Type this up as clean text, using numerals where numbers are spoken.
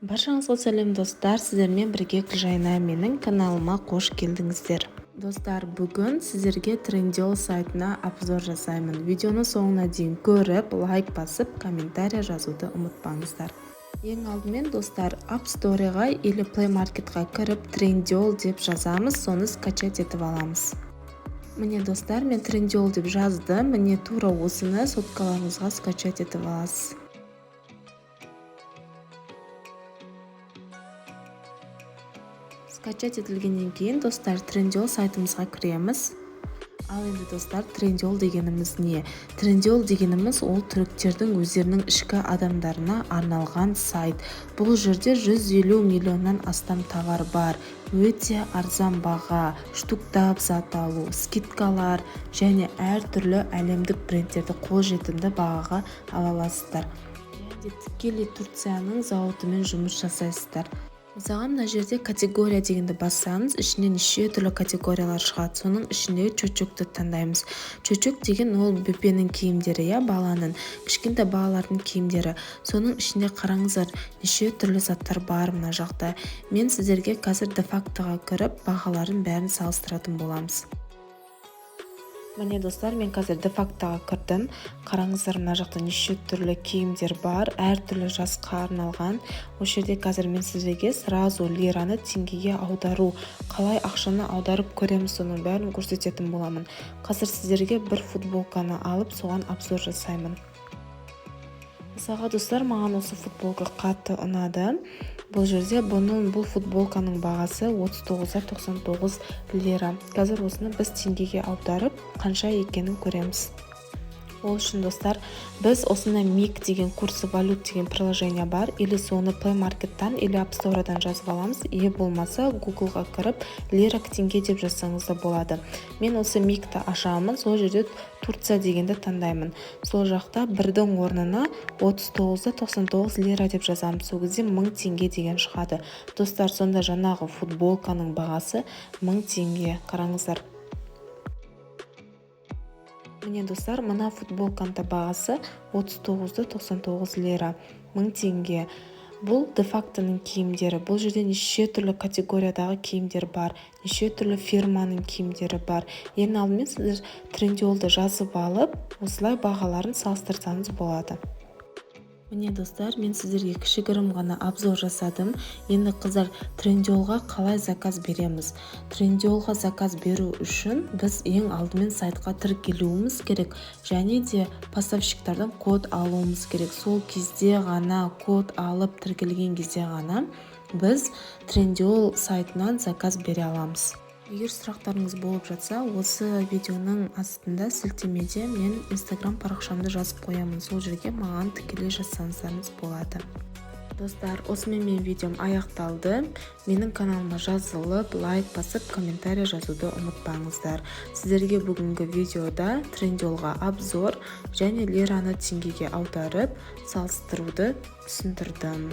Баршаңызға сәлем, достар! Сіздермен бірге Гүлжайна. Менің каналыма қош келдіңіздер! Достар, бүгін сіздерге Trendyol сайтына обзор жасаймын. Видеоны соңына дейін көріп, лайк басып, комментарий жазуды ұмытпаңыздар. Ең алдымен, достар, App Store'ға или Play Market'қа кіріп, Trendyol деп жазамыз, соны скачать етіп аламыз. Міне, достар, мен Trendyol деп жаздым. Міне, тура осыны соткаларыңызға скачать етіп аласыз. Скачать етілгеннен кейін, достар, Trendyol сайтымызға кіреміз. Ал енді, достар, Trendyol дегеніміз не? Trendyol дегеніміз ол түріктердің өздерінің ішкі адамдарына арналған сайт. Бұл жерде 150 миллионнан астам товар бар, өте арзан баға, штуктап зат алу, скидкалар және әртүрлі әлемдік брендтерді қолжетімді бағаға ала аласыздар және де тікелей Турцияның зауытымен жұмыс жасайсыздар. Мысалға, мына жерде «Категория» дегенді бассаңыз, ішінен неше түрлі категориялар шығады. Соның ішіндегі «Çocuk» ті таңдаймыз. «Çocuk» деген ол бөпенің киімдері, иә, баланың, кішкентай балалардың киімдері. Соның ішінде, қараңыздар, неше түрлі заттар бар мына жақта. Мен сіздерге қазір де-фактоға кіріп, бағаларын бәрін салыстыратын боламыз. Міне, достар, мен қазір де-фактоға кірдім. Қараңыздар, мына жақта неше түрлі киімдер бар, әртүрлі жасқа арналған. Осы жерде қазір мен сіздерге сразу лираны теңгеге аудару, қалай ақшаны аударып көреміз, соның бәрін көрсететін боламын. Қазір сіздерге бір футболканы алып, соған обзор жасаймын. Мысалға, достар, маған осы футболка қатты ұнады. Бұл жерде бұның, бұл футболканың бағасы 39,99 лира. Қазір осыны біз теңгеге аударып, қанша екенін көреміз. Ол үшін, достар, біз осындай Мик деген, «Курсы валют» деген приложение бар, или соны Play Market'тан или App Store'дан жазып аламыз, е болмаса Гуглға кіріп, «лира теңге» деп жазсаңыз да болады. Мен осы Микті ашамын, сол жерде «Турция» дегенді таңдаймын. Сол жақта бірдің орнына 39,99 лира деп жазамын. Сол кезде 1000 теңге деген шығады, достар. Сонда жаңағы футболканың бағасы 1000 теңге. Қараңыздар, міне, достар, мына футболканың да бағасы 39,99 лира, 1000 теңге. Бұл де-фактоның киімдері. Бұл жерде неше түрлі категориядағы киімдер бар, неше түрлі фирманың киімдері бар. Ең алдымен сіздер Трендиолды жазып алып, осылай бағаларын салыстырсаңыз болады. Міне, достар, мен сіздерге кішігірім ғана обзор жасадым. Енді, қыздар, Трендиолға қалай заказ береміз? Трендиолға заказ беру үшін біз ең алдымен сайтқа тіркелуіміз керек және де поставщиктардан код алуымыз керек. Сол кезде ғана, код алып, тіркелген кезде ғана біз Трендиол сайтынан заказ бере аламыз. Егер сұрақтарыңыз болып жатса, осы видеоның астында сілтемеде мен Инстаграм парақшамды жазып қоямын, сол жерге маған тікелей жазсаңыздарыңыз болады. Достар, осымен менің видеом аяқталды. Менің каналыма жазылып, лайк басып, комментарий жазуды ұмытпаңыздар. Сіздерге бүгінгі видеода Трендиолға обзор және лираны теңгеге аударып салыстыруды түсіндірдім.